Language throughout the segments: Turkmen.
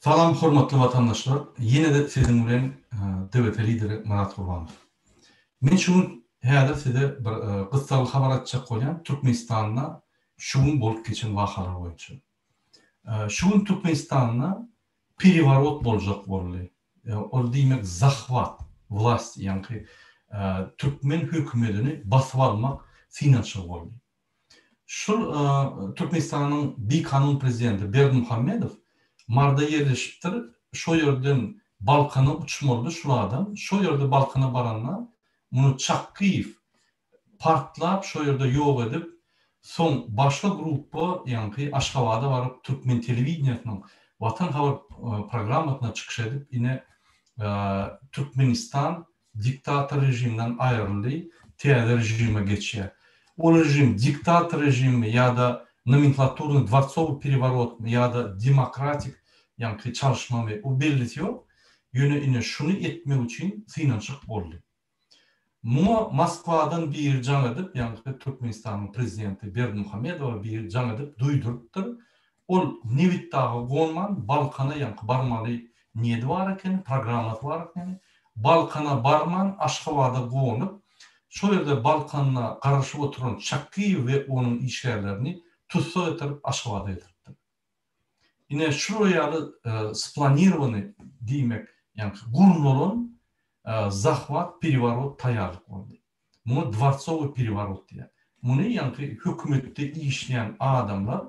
Salam hormatly watandaşlar ýene-de siziň bilen DWT lideri Myrat Gurbanow. Men şu gün häzir size bir gyssagly habar aýtjak bolýan Türkmenistanda şu gün bolup geçen wakalar boýunça. Şu gün Türkmenistanda pereworot boljak boldy. Ol diýmek zahwat wlasti ýaňky türkmen hökümedini basyp almak synanyşygy boldy. Şul Türkmenistanyň bikanun prezidenti Berdimuhamedow Marda ýerleşipdir, şo ýerden Balkana uçmalydy şul adam, şo ýerde Balkana baranda muny Çakgyýew partlap şo ýerde ýok edip, soň başga gruppa ýaňky Aşgabada baryp türkmen telewideniýesiniň Watan habar programmasynda çykyş edip ine Türkmenistan diktator režimden aýryldy, täze režime geçýär. Ol režim diktator režimmi ýa-da nomenklaturnyý dworcowy pereworotmy ýa-da demokratik ýaňky çalyşmamy o bellisi ýok. Ýöne ine şuny etmek üçin synanyşyk boldy. Muňa Moskwadan biri jaň edip, ýaňky Türkmenistanyň prezidenti Berdimuhamedowa biri jaň edip duýdurypdyr. Ol Nebitdaga gonman, Balkana ýaňky barmaly niýedi bar ekeni, programmasy bar ekeni. Balkana barman, Aşgabada gonup, şol ýerde Balkanda garaşyp oturan Çakgyýew we onuň işgärlerini tussag etdirip Aşgabada getiripdir. Ine şular ýaly splanirowany diýmek, ýaňky gurnalan zahwat, pereworot taýýarlyk boldy. Muňa dworcowy pereworot diýýär. Muny ýaňky hökümetde işleýän adamlar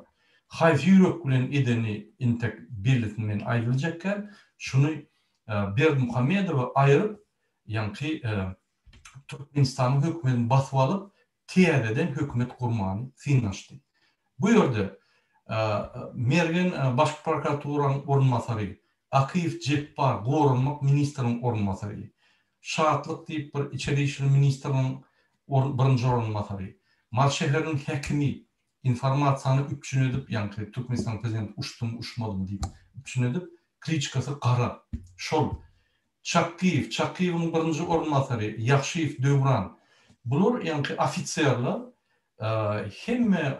haýsy ýürek bilen edeni intek bellisini men aýdyljekgäl, şuny Berdimuhamedowy aýryp, ýaňky Türkmenistanyň hökümetini basyp alyp, täzeden hökümet gurmany synanyşdy. Bu ýerde Mergen Baş prokuraturanyň orunbasary, Akyýew Jepbar goranmak ministriniň orunbasary, Şatlyk diýip bir içeri işler ministriniň birinji orunbasary, Mary şäheriniň häkimi informasiýany üpjün edip, ýaňky Türkmenistanyň prezidenti uçdumy, uçmadymy diýip üpjün edip, kliçkasy Gara. Şol Çakgyýew, Çakgyýewiň birinji orunbasary Ýagşyýew Döwran. Bular ýaňky ofiserler hemme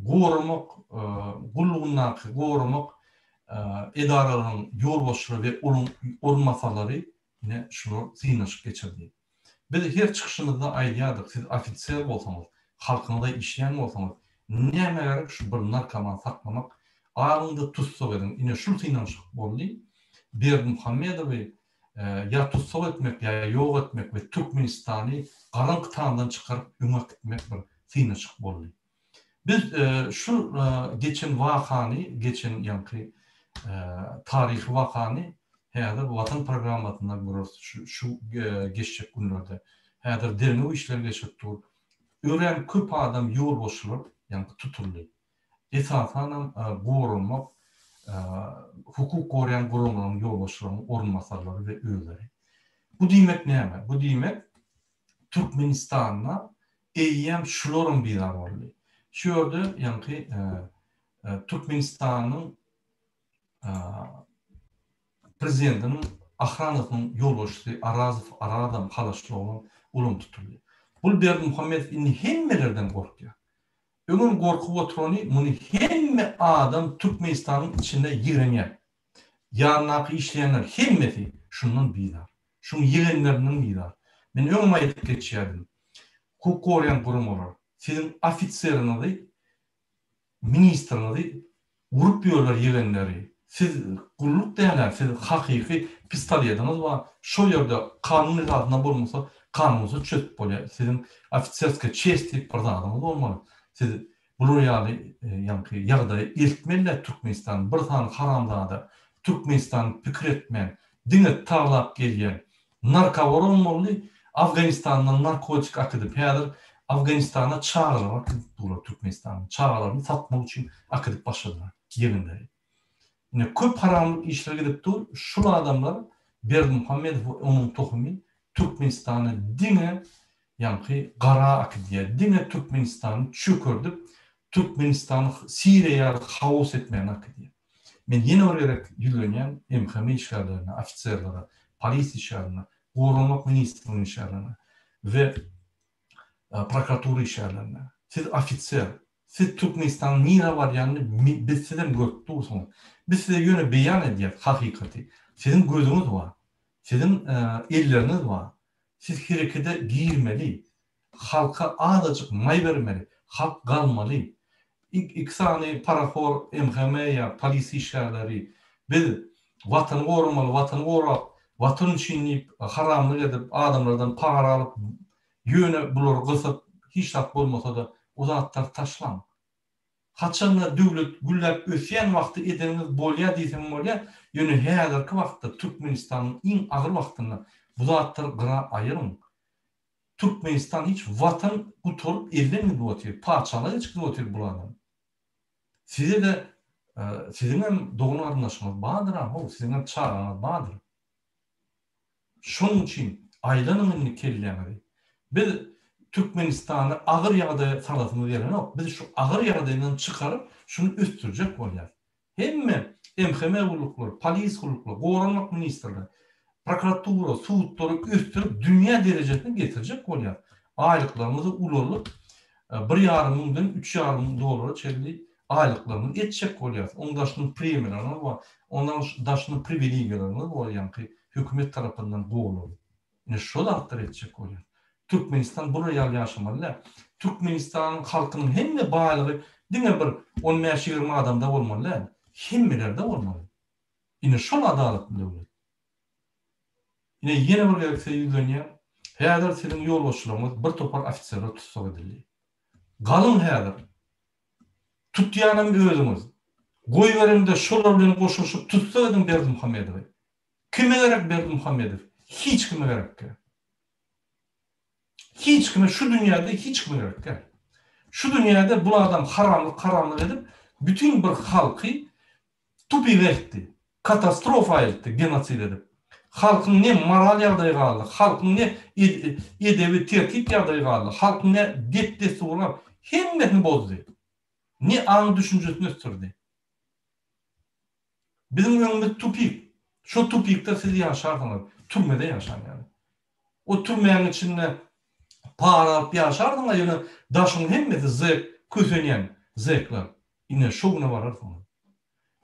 goramak gullugyndaky goramak edaralarynyň ýolbaşçylary we onuň orunbasarlary ine şular synanyşyk geçirdi. Biz her çykyşymyzda aýdýardyk, siz ofiser bolsaňyz, halkyňyza işleýän bolsaňyz, nämä gerek şu bir narkoman saklamak, alyň-da tussag ediň. Ine şul synanyşyk boldy. Berdimuhamedowy ýa tussag etmek, ýa ýok etmek we Türkmenistany garaňky tamdan çykaryp öňe äkitmek bir synanyşyk boldy. Biz şu geçen wakany, geçen ýaňky taryhy wakany häzir Watan programmasynda göreris şu geçjek günlerde. Häzir derňew işleri geçirip dur. Örän köp adam ýolbaşçylar ýaňky tutuldy. Esasanam goranmak hukuk goraýan guramalaryň ýolbaşçylarynyň orunbasarlary we özleri. Bu diýmek näme? Bu diýmek Türkmenistanda eýýäm şularam bizar boldy. Şu ýerde ýaňky Türkmenistanyň prezidentiniň ahranasynyň ýolbaşçysy Arazow Arazam halaşly oglan olam tutuldy. Bul Berdimuhamedow indi hemmelerden gorkýar. Öňem gorkup oturany muny hemme adam Türkmenistanyň içinde ýigrenýär. Ýanyndaky işleýänler hemmesi şundan bizar. Şuň ýegenlerinden bizar. Men öňem aýdyp geçýärdim. Hukuk goraýan guramalar siziň ofiseriňizi, ministriňizi urup ýörler ýegenleri. Siz gulluk dälä, siz hakyky pistolediňiz bar. Şo ýerde kanun esasynda bolmasa kanunsyz çözüp bolýar. Siziň ofiserskiýa çest diýip bir zadyňyz bolmaly. Siz Bular ýaly ýaňky ýagdaýa eltmeliler Türkmenistany bir sany haramzada Türkmenistany pikir etmän diňe taglap gelýän narkoworon boldy Afganistandan narkotik akidip häzir Afganistana çagalary akidip durlar Türkmenistanyň çagalaryny satmak üçin akidip başladylar ýegenleri ine köp haramlyk işler gidip dur şul adamlar Berdimuhamedow we onuň tohumy Türkmenistany diňe ýaňky gara akidýär. Diňe Türkmenistany çökerdip, Türkmenistany Siriýa ýaly haos etmäni akidýär. Men ýene bir gezek ýüzlenýän MHM işgärlerine, ofiserlere, polisiýa işgärlerine, Goranmak ministrliginiň işgärlerine we prokuratura işgärlerine. Siz ofiser. Siz Türkmenistanyň nirä barýanyny biz sizem görüp dursuňyz. Biz size ýöne beýan edýäs hakykaty. Siziň gözüňiz bar. Siziň elleriňiz bar. Siz herekede girmeli. Halka azajyk maý bermeli. Halk galmaly. Iki sany parahor MHM ýa polis işgärleri biz watany goramaly, watany gorap, watan üçin diýip haramlyk edip adamlardan para alyp ýöne bulary gysyp hiç zat bolmasada o zatlary taşlaň. Haçanda döwlet gülläp ösýän wagty edeniňiz bolýa diýseň bolýa, ýöne häzirki wagtda Türkmenistanyň iň agyr wagtynda bu zatlary gyra aýyryň. Türkmenistan hiç watan gutaryp elden gidip otyr, patyşalyga geçip gidip otyr bul adam. Size-de siziňem dogan garyndaşyňyz bardyr-a how, siziňem çagaňyz bardyr. Şonuň üçin aýlanyň indi kelläňizi. Biz Türkmenistany agyr ýagdaýa salasymyz gelenok. Biz şu agyr ýagdaýdan çykaryp, şuny ösdürjek bolýas. Hemme MHM gulluklary, polis gulluklary, goranmak ministrligi, prokuratura, sudlary ösdürip dünýä derejesine getirjek bolýas. Aýlyklarymyzy ulaldyp, bir ýarym müňden üç ýarym müň dollara çenli aýlyklarymyzy etjek bolýas. Oň daşynda premiýalarymyz bar, ondan daşynda priwilegiýalarymyz bar, ýaňky hökümet tarapyndan goralan. Ine şo zatlary etjek bolýas. Türkmenistan bular ýaly ýaşamaly däl. Türkmenistanyň halkynyň hemme baýlygy diňe bir on bäş-ýigrimi adamda bolmaly däl. Hemmelerde bolmaly. Ine şol adalatly döwlet. Ine ýene bir gezek size ýüzlenýän. Häzir siziň ýolbaşçylaryňyz bir topar ofiserler tussag edildi. Galyň häzir. Tutýanam özüňiz. Goýberiňde şolar bilen goşulyşyp tussag ediň Berdimuhamedowy. Kime gerek Berdimuhamedow? Hiç kime gerek däl. Hiç kime şu dünýäde hiç kime gerek däl. Şu dünýäde bul adam haramlyk haramlyk edip bütin bir halky tupige eltdi. Katastrofa eltdi genosid edip. Halkyň ne moral ýagdaýy galdy, halkyň ne edebi tertip ýagdaýy galdy, halkyň ne dep dessury galdy. Hemmesini bozdy. Ne aň düşünjesini ösdürdi. Biziň öňümiz tupik. Şo tupikde siz ýaşarsyňyz. Türmede ýaşan ýaly. O türmäniň içinde para alyp ýaşarsyň-a, ýöne daşyň hemmesi zek, kösenýän zekler. Ine, şo güne bararsyňyz.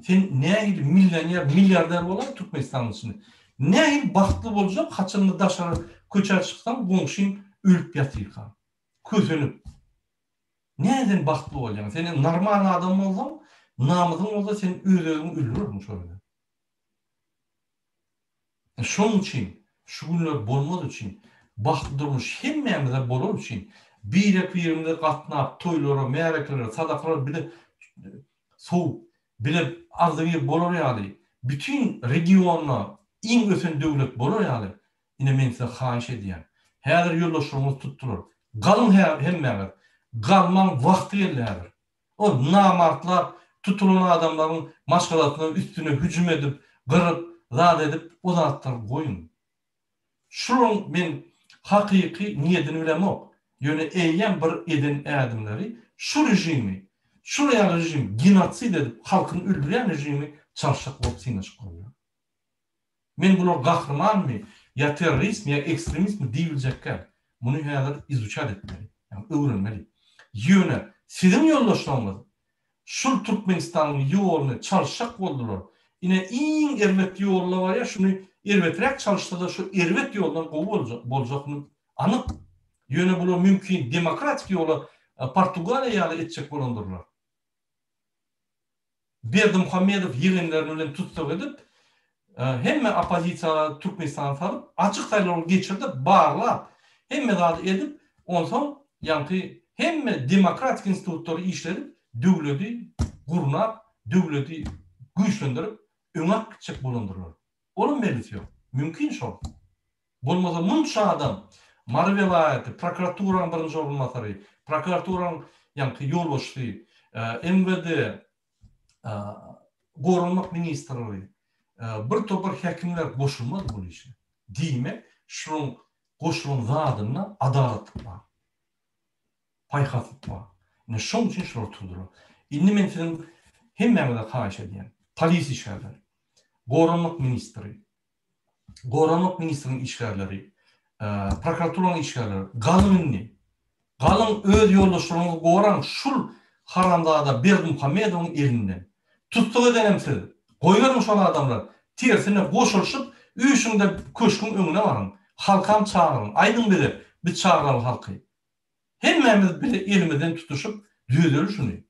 Sen nähili millioner, milliarder bolaý Türkmenistanyň içinde. Nähili bagtly boljak, haçanda daşary köçä çyksaň, goňşyň ölüp ýatyrka. Kösenip. Näden bagtly bolýaň? Sen indi normal adam bolsaň, namysyň bolsa sen öz-özüňi öldürerdiň şo ýerde. Şonuň üçin şu günler bolmaz üçin, bagtly durmuş hemmämize bolar üçin birek-birimize gatnap toýlara, märekelere, sadakalara bile sowup, bile agzybir bolar ýaly, bütin regionda iň ösen döwlet bolar ýaly Ine men size haýyş edýän. Häzir ýoldaşlaryňyzy tutdular. Galyň hemmäňiz. Galmaň wagty geldi häzir. O namartlar tutulan adamlaryň maşgalasyna üstüne hüjüm edip, gyryp, zat edip o zatlary goýuň. Şularyň men hakyky niýedini bilemok. Ýöne eýýäm bir eden ädimleri şu režimi, şular ýaly režim genosid edip halkyny öldürýän režimi çalşjak bolup synanyşyk görýär. Men bular gahrymanmy, ýa terroristmi, ýa ekstremistmi diýibiljekkä. Muny häzir izuçat etmeli, ýagny öwrenmeli. Ýöne siziň ýoldaşlaryňyz şul Türkmenistanyň ýoluny çalyşjak boldular. Ine iň erbet ýolda barýar, şuny erbeträk çalyşsa-da şu erbet ýoldan gowy boljak, boljakyny anyk. Ýöne bular mümkin demokratik ýola Portugaliýa ýaly etjek bolandyrlar. Berdimuhamedow ýegenlerini bilen tussag edip, hemme oppozisiýalary Türkmenistana salyp, açyk saýlawlar geçirdip, barlap, hemme zady edip, onsoň ýaňky hemme demokratik institutlary işledip, döwledi gurnap, döwledi güýçlendirip, öňe alyp gitjek bolandyrlar. Olam bellisi ýok. Mümkin şol. Bolmasa munça adam Mary welaýaty prokuraturanyň birinji orunbasary, prokuraturanyň ýaňky ýolbaşçysy, MWD, Goranmak ministrligi, bir topar häkimler goşulmaz bul işe. Diýmek, şunuň goşulan zadynda adalatlyk bar. Paýhaslyk bar. Ine şoň üçin şular turdular. Indi men siziň hemmäňize haýyş edýän, polis işgärleri, Goranmak ministri, Goranmak ministriniň işgärleri, prokuraturanyň işgärleri, galyň indi. Galyň öz ýoldaşlaryňyzy goraň, şul Haramzada Berdimuhamedowyň elinden. Tussag edenem siz. Goýberiň şol adamlary. Tersine goşulyşyp üýşüňde köşgüň öňüne baryň. Halkam çagyryň. Aýdyň bize, biz çagyraly halky. Hemmämiz bile elimizden tutuşyp düzedeli şuny.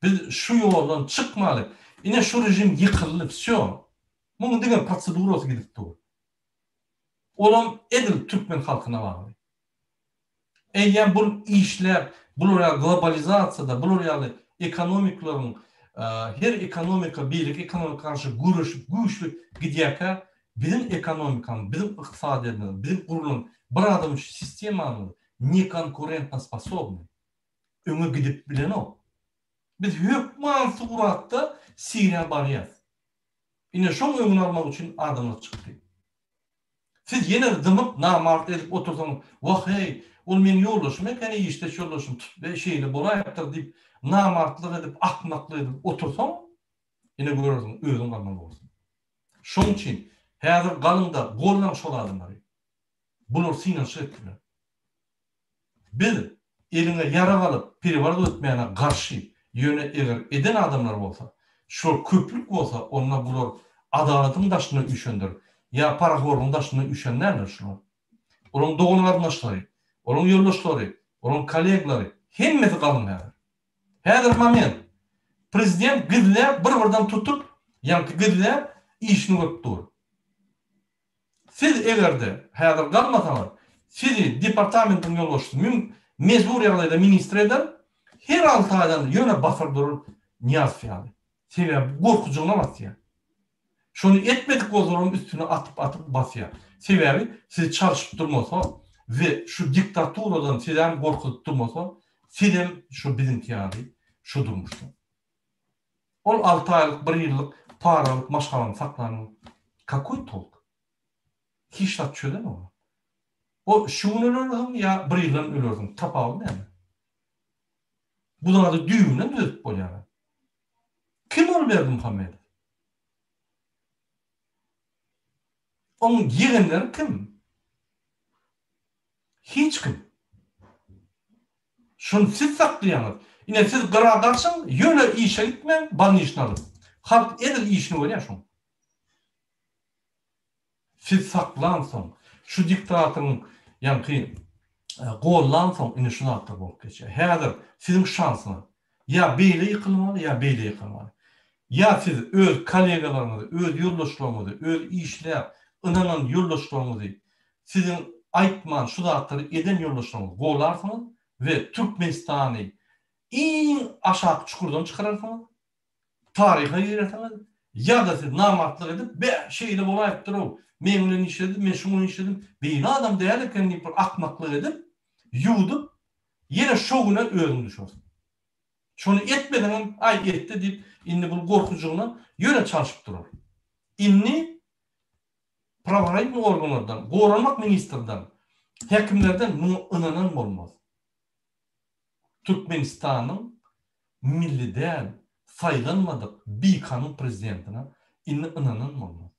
Biz şu ýoldan çykmaly. Ine şu režim ýykyldy wsýo. Muň diňe prosedurasy gidip dur. Olam edil türkmen halkyna bagly. Eýýäm bul işläp, bular ýaly globalizasiýada, bular ýaly ekonomiklaryň her ekonomika beýleki ekonomika garşy göreşip güýçli gidýärkä, biziň ekonomikamyz, biziň ykdysadyýetimiz, biziň gurulan bir adam üçin sistemamyz nekonkurentnosposobnyý. Öňe gidip bilenok. Biz hökman suratda Siriýa barýas. Ine şoň öňüni almak üçin adamlar çykdy. Siz ýene-de dymyp, namart edip otursaňyz, Wah-eý, ol meň ýoldaşym ekeni, işdeş ýoldaşym, tut-be, şeýle bolaýypdyr diýip, namartlyk edip, akmaklyk edip otursaň, ine görersiň, özüň galmaly bolarsyň. Şoň üçin, häzir galyň-da, gollaň şol adamlary. Bular synanyşyk etdiler. Biz eliňe ýarag alyp pereworot etmäne garşy, ýöne eger eden adamlar bolsa, şol köplük bolsa onda bular adalatyň daşynda üýşendir, ýa parahorlugyň daşynda üýşen däldir şular. Olaň dogan garyndaşlary, olaň ýoldaşlary, olaň kolleglary hemmesi galyň häzir. Häzir moment. Prezident gizläp bir birden tutup, ýaňky gizläp işini görüp dur. Siz eger-de häzir galmasaňyz, sizi departamentiň ýolbaşçysy müm mejbur ýagdaýda ministr eder, her alty aýdan ýöne basyr durur Nyýazow ýaly. Sebäbi gorkujygyna basýar. Şony etmedik bolsalaram üstüne atyp-atyp basýar. Sebäbi sizi çalşyp durmasa we şu diktaturadan sizem gorkuzyp durmasa, sizem şu biziňki ýaly şu durmuşda. Ol alty aýlyk, bir ýyllyk para alyp maşgalaňy saklanyň kakoý tolk? Hiç zat çözenok. O şu gün ölersiň ýa bir ýyldan ölersiň, tapawudy näme? Bu zady düýbünden düzedip bolýar. Kim ol Berdimuhamedow? Oň ýegenleri kim? Hiç kim. Şuny siz saklaýaňyz. Ine siz gyra gaçyň, ýöne işe gitmäň, bolniçny alyp. Halk edil işini görýär şoň. Siz saklansoň, şu diktatoryň ýaňky gollansoň ine şu zatlar bolup geçýär. Häzir siziň şansyňyz. Ýa beýle ýykylmaly, ýa beýle ýykylmaly. Ýa siz öz kollegalaryňyzy, öz ýoldaşlaryňyzy, öz işläp, ynanan ýoldaşlaryňyzy, siziň aýtman şu zatlary eden ýoldaşlaryňyzy golarsyňyz we Türkmenistany iň aşaky çukurdan çykararsyňyz, taryha girersiňiz, ýa-da siz namartlyk edip, Be, şeýle bolaýypdyr-ow, meň bilen işledi, men şuň bilen işledim, beýle adam däl eken diýip bir akmaklyk edip, ýuwdup, ýene şo güne özüň düşersiň. Şony etmeseňem, aý etdi diýip, indi bul gorkujygyna ýöne çalşyp durar. Indi prawoohranitelnyý organlardan, goranmak ministrden, häkimlerden muňa ynanan bolmaz. Türkmenistanyň milli däl, saýlanmadyk bikanun prezidentine indi ynanan bolmaz.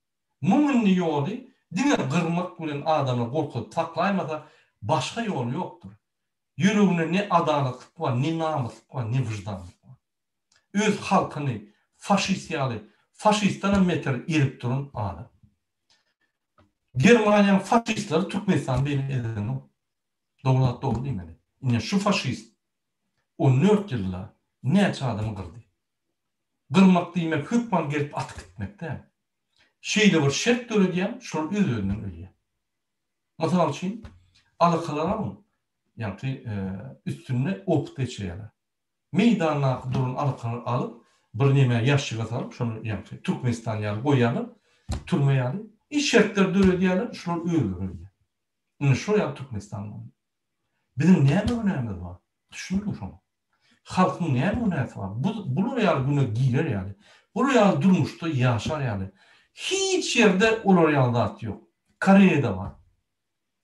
Muň indi ýoly diňe gyrmak bilen adamlary gorkuzyp saklaýmasa başga ýoly ýokdur. Ýüreginde ne adalatlyk bar, ne namyslyk bar, ne wyždanlyk bar. Öz halkyny faşist ýaly, faşistdenem beter ezip duran adam. Germaniýanyň faşistleri Türkmenistany beýle ezenok. Dogry zat dogry diýmeli. Ine şu faşist 14 ýylda näçe adamy gyrdy. Gyrmak diýmek hökman gelip atyp gitmek däl. Şeýle bir şert döredýäň, şolar öz-özünden ölýär. Mysal üçin, alakalar alyň, ýaňky üstünde opyt geçirýärler. Meýdandaky duran alakalary alyp, bir nemä ýaşşige salyp, şony ýaňky Türkmenistan ýaly goýýarlar, türme ýaly. I şertleri döredýärler, şular özleri ölýär. Ine şol ýaly Türkmenistan boldy. Biziň näme günämiz bar? Düşüniň şoňa. Halkyň näme günäsi bar? Bu bular ýaly güne girer ýaly, bular ýaly durmuşda ýaşar ýaly. Hiç ýerde olar ýaly zat ýok. Koreýada bar.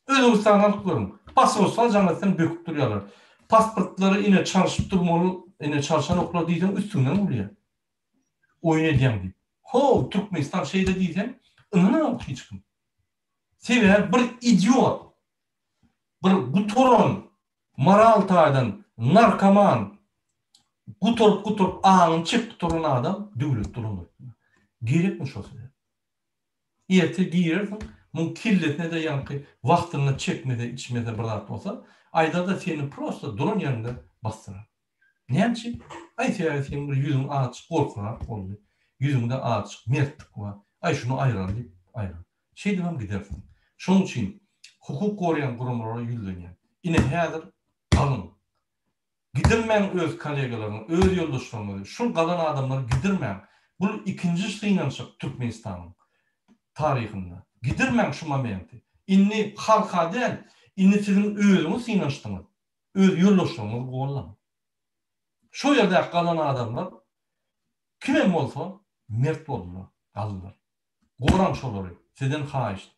Özbegistany alyp görüň. Pasportsa jaň etseň böküp durýarlar. Pasportlary ine çalşyp durmaly, ine çalşanoklar diýseň üstüňden gülýär. Oýun edýäň diýip. How, Türkmenistan şeýle diýseň ynananok hiç kim. Sebäbi bir idiot, bir gutaran, moral taýdan narkoman. Gutaryp gutaryp aňyny çek gutaran adam döwlet dolandyryp bilmez. Gerekmi şo size? Erte girersiň, muň kellesine-de ýaňky wagtynda çekmese, içmese bir zat bolsa, aýdar-da seni prosta duran ýeriňde basdyrar. Näme üçin? Aý sebäbi seniň bir ýüzüň azajyk gorkurak boldy. Ýüzüňde azajyk mertlik bar. Aý şuny aýyraly diýip aýyrar. Şeýdibem gidersiň. Şonuň üçin hukuk goraýan guramalara ýüzlenýän. Ine häzir galyň. Gidirmäň öz kollegalaryňyzy, öz ýoldaşlaryňyzy, şul galan adamlary gidirmäň. Bul ikinji synanyşyk Türkmenistanyň taryhynda. Gidirmäň şu momenti. Indi halka däl, indi siziň özüňiz synanyşdyňyz. Öz ýoldaşlaryňyzy gollaň. Şo ýerdäki galan adamlar kimem bolsa mert boldular, galdylar. Goraň şolary, sizden haýyşt.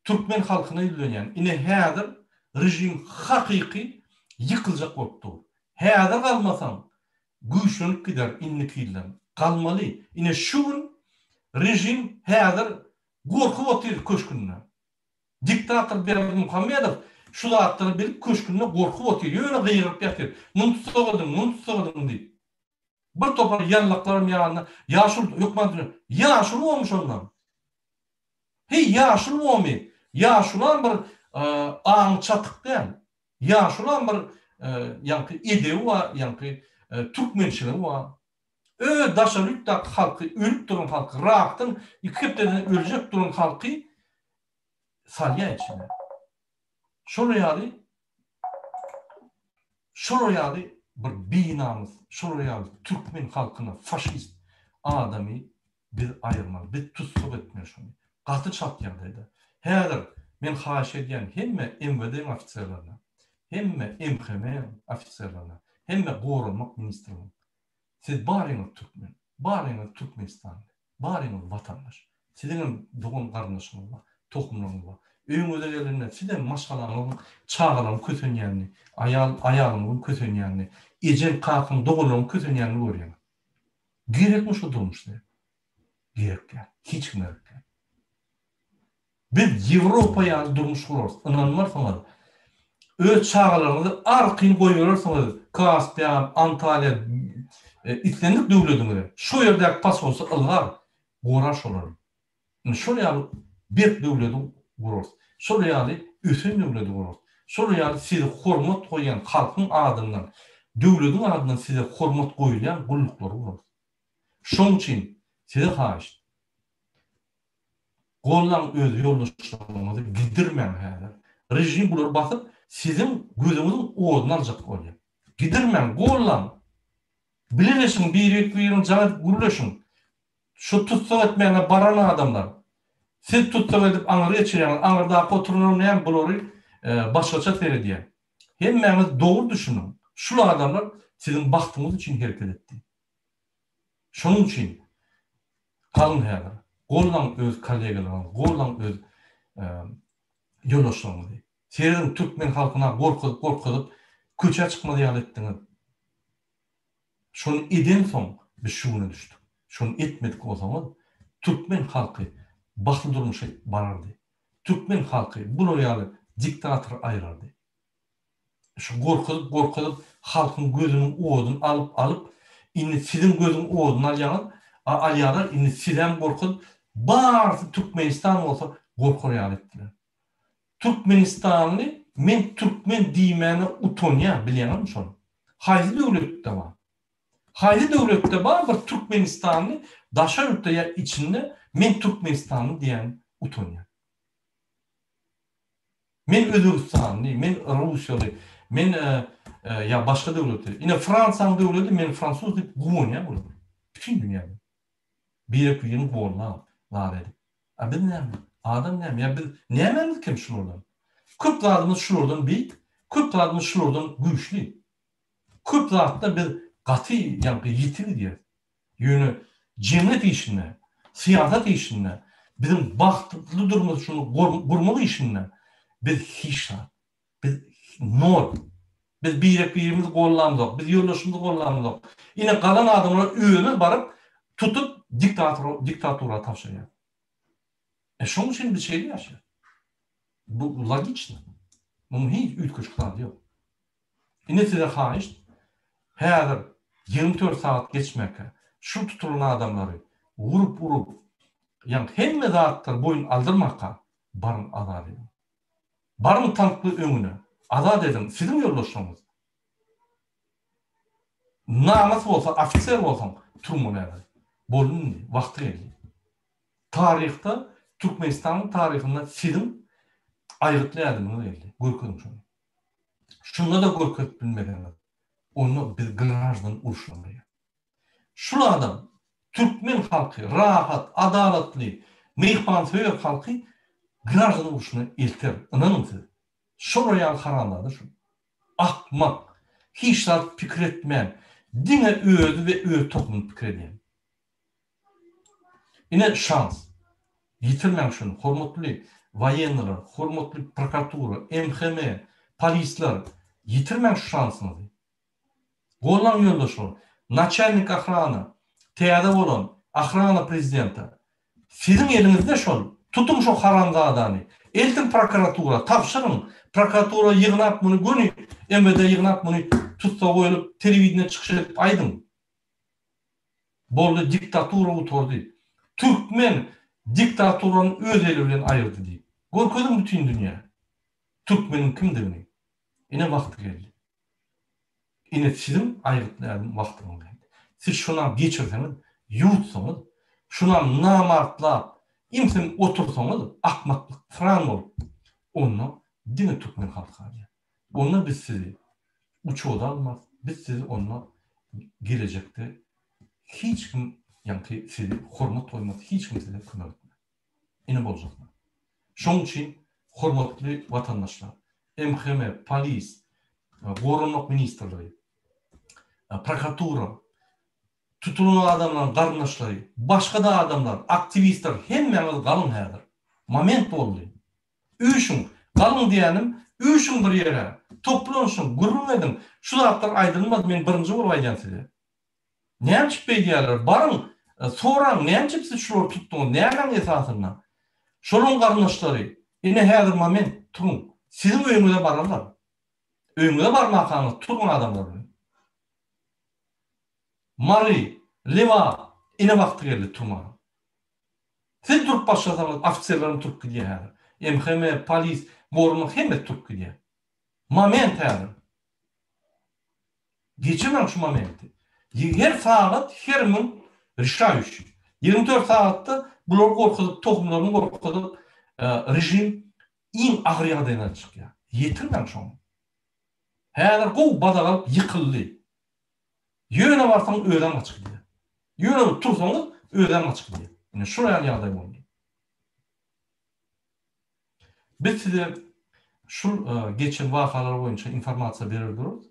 Türkmen halkyna ýüzlenýän, ine häzir režim hakyky ýykyljak bolup dur. Häzir galmasaň, güýçlenip gider indiki ýyldan. Galmaly. Ine şu gün režim häzir gorkup otyr köşgünde. Diktator Berdimuhamedow şu zatlary bilip köşgünde gorkup otyr, ýöne gygyryp ýatyr. Muny tussag ediň, muny tussag ediň diýip. Bir topar ýallaklaram ýanynda, ýaşuly hökman diýen, ýaşuly bolmuş ondan. Heý, ýaşuly bolmy? Ýaşulam bir aňy çatyk däl. Ýaşulam bir ýaňky edebi bar, ýaňky türkmençiligi bar. Öz daşary ýurtdaky halky, ölüp duran halky, rakdan iki hepdeden öljek duran halky salýar içine. Şolar ýaly şolar ýaly bir binamys, şolar ýaly türkmen halkyna faşist adamy biz aýyrmaly, biz tussag etmeli şony. Gaty çalt ýagdaýda. Häzir men haýyş edýän hemme MWD-iň ofiserlerine, hemme MHM-iň ofiserlerine, hemme goranmak ministriniň siz baryňyz türkmen, baryňyz türkmenistanly. Baryňyz watandaş. Siziňem dogan garyndaşyňyz bar, tohumlaryňyz bar. Öýüňize gelende sizem maşgalaňyzyň, çagalaryň kösenýänini, aýal, aýalyňyzyň kösenýänini, ejeň, kakaň, doganlaryň kösenýänini görýäňiz. Gerekmi şu durmuş size? Gerek däl. Hiç kime gerek däl. Biz Ýewropa ýaly durmuş gurarys, ynanmarsyňyz. Öz çagalaryňyzy arkaýyn goýberersiňiz Kaspiýa, Antalýa, islendik döwlediňize. Şo ýerdäki posolstwo ylgar, gorar şolary. Indi şol ýaly berk döwledi gurarys. Şol ýaly ösen döwledi gurarys. Şol ýaly size hormat goýýan halkyň adyndan, döwlediň adyndan size hormat goýulýan gulluklary gurarys. Şoň üçin size haýyşt. Gollaň öz ýoldaşlaryňyzy gidirmäň häzir. Režim bulary basyp siziň gözüňiziň oduny aljak bolýar. Gidirmäň, gollaň. Bileleşiň birek biriňi jaň edip gürleşiň. Şu tussag etmäne baran adamlar. Siz tussag edip aňyry geçirýäňiz, aňyrdaky oturanlar näme bulary başgaça seredýär. Hemmäňiz dogry düşüniň. Şul adamlar siziň bagtyňyz üçin hereket etdi. Şonuň üçin galyň häzir. Gollaň öz kollegalaryňyzy, gollaň öz ýoldaşlaryňyzy. Serediň türkmen halkyna gorkuzyp gorkuzyp köçä çykmaz ýaly etdiňiz. Şony edensoň biz şu güne düşdük. Şony etmedik bolsaňyz türkmen halky bagtly durmuşa barardy. Türkmen halky bular ýaly diktatory aýyrardy. Şu gorkuzyp gorkuzyp halkyň gözüniň oduny alyp alyp indi siziň gözüň oduny alýaňyz a alýalar indi sizem gorkuzyp barysy Türkmenistan bolsa gorkar ýaly etdiler. Türkmenistanly men türkmen diýmäne utanýa bilýäňizmi şony? Haýsy döwletde bar? Haýsy döwletde bar bir türkmenistanly daşary ýurtda ýa içinde men türkmenistanly diýän utanýa. Men özbegistanly, men russiýaly, men ýa başga döwletli. Ine Fransiýanyň döwleti men fransuz diýip guwanýar bular. Bütin dünýäde. Birek-birini gollap, zat edip. A biz näme? Adam näme? Ýa biz nämämiz kem şulardan? Köp zadymyz şulardan beýik, köp zadymyz şulardan güýçli. Köp zatda biz gaty ýaňky ýiti gidýäs. Ýöne jemgyýet işinde, syýasat işinde, biziň bagtly durmuşyny gurmak işinde biz hiç zat. Biz nol. Biz birek-birimizi gollamzok, biz ýoldaşymyzy gollamzok. Ine galan adamlar özümiz baryp tutup diktatora diktatura tabşyrýar. E şonuň üçin biz şeýle ýaşaýarys. Bu logiçno. Munuň hiç üýtgeşik zady ýok. Ine size haýyşt, häzir. 24 sagat geçmäkä şu tutulan adamlary urup-urup, ýaňky hemme zatlary boýun aldyrmaka baryň azat ediň. Baryň tankly öňüne, azat ediň, siziň ýoldaşlaryňyz. Namys bolsa, ofiser bolsaň, turmaly häzir. Boldy indi, wagty geldi. Taryhda, Türkmenistanyň taryhynda siziň aýgytly ädimiňiz geldi. Görkeziň şony. Şunda-da görkezip bilmeseňiz, onda biz graždan urşuna barýas. Şul adam türkmen halky rahat, adalatly, myhmansöýer halky graždan urşuna elter, ynanyň siz. Şolar ýaly haramzada şul. Akmak, hiç zat pikir etmän, diňe özi we öz tohumyny pikir edýän. Ine şans. Ýitirmäň şuny, hormatly woýennylar, hormatly prokuratura, MHM, polisler, ýitirmäň şu şansyňyzy. Gollaň ýoldaşlar, naçalnik ohrana, täze bolan ohrana prezidenta. Siziň eliňizde şol, tutuň şo haramzadany, eltiň prokuratura, tabşyryň, prokuratura ýygnap muny göni MWD ýygnap muny tussag goýulyp telewideniýe çykyş edip aýdyň. Boldy diktatura gutardy. Türkmen diktaturany öz eli bilen aýyrdy diýip. Görkeziň bütin dünýä. Türkmeniň kimdigini. Ine wagty geldi. Ine siziň aýgytly ädim wagtyňyz geldi. Siz şonam geçirseňiz, ýuwutsaňyz, şonam namartlap, imsim otursaňyz, akmaklyk syran bolup, onda diňe türkmen halky galýar. Onda biz sizi uçuda almarys, biz sizi onda gelejekde hiç kim ýaňky sizi hormat goýmaz, hiç kim size kömek etmez. Ine boljak zat. Şoň üçin hormatly watandaşlar, MHM, polis, Goranmak ministrligi, prokuratura, tutulan adamlaryň garyndaşlary, başga-da adamlar, aktiwistler hemmäňiz galyň häzir. Moment boldy. Üýşüň. Galyň diýýänim, üýşüň bir ýere, toplanyşyň, gürrüň ediň. Şu zatlar aýdylmady, men birinji bolup aýdýan size. Näme üçin beýdýärler? Baryň, soraň, näme üçin siz şulary tutduňyz, nämäň esasynda? Şolaryň garyndaşlary, ine häzir moment, turuň, siziň öýüňize bararlar. Öýüňize barmakaňyz turuň adamlar bilen. Mary, Lebap, ine wagty geldi turmaga. Siz turup başlasaňyz, ofiserlerem turup gidýär häzir. MHM, polis, goranmak hemmesi turup gidýär. Moment häzir. Geçirmäň şu momenti. Her sagat, her mün rişaýuşi. 24 sagatda bulary gorkuzyp, tohumlaryny gorkuzyp, režim iň agyr ýagdaýdan çykýar. Ýetirmäň şoňa. Häzir gowy badak alyp ýykyldy. Ýöne barsaň özem gaçyp gidýär. Ýöne bir tursaňyz özem gaçyp gidýär. Ine şol ýaly ýagdaý boldy. Biz size şul geçen wakalar boýunça informasiýa berer durarys.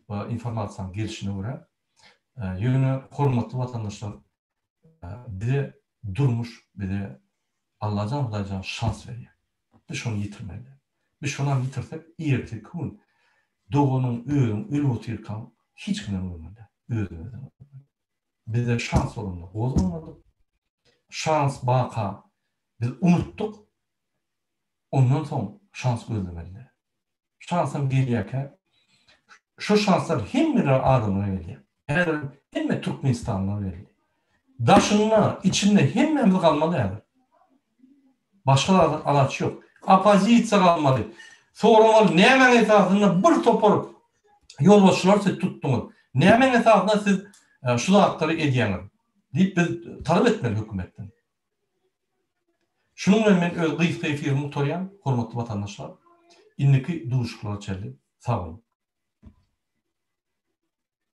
Informasiýanyň gelşine görä. Ýöne hormatly watandaşlar bize durmuş bize Allajan Hudaýjan şans berýär. Biz şony ýitirmeli däl. Biz şonam ýitirsek erteki gün doganyň özüň ölüp otyrkaň hiç kimden görmeli däl. Özümizden görmeli. Bizde şans bolanda gozganmadyk. Şans baka biz unutdyk. Ondan soň şans gözlemeli däl. Şansam gelýärkä şo şanslar hemmeler adamlara gelýär. Häzir hemme türkmenistanlylar geldi. Daşynda, içinde hemmämiz galmaly häzir. Başga zada alaç ýok. Oppozisiýa galmaly. Soramaly nämäň esasynda bir topar ýolbaşçylary siz tutduňyz? Nämäň esasynda siz şu zatlary edýäňiz? diýip biz talap etmeli hökümetden. Şunuň bilen men öz gysga efirimi gutarýan, hormatly watandaşlar. Indiki duşuşyklara çenli sag boluň.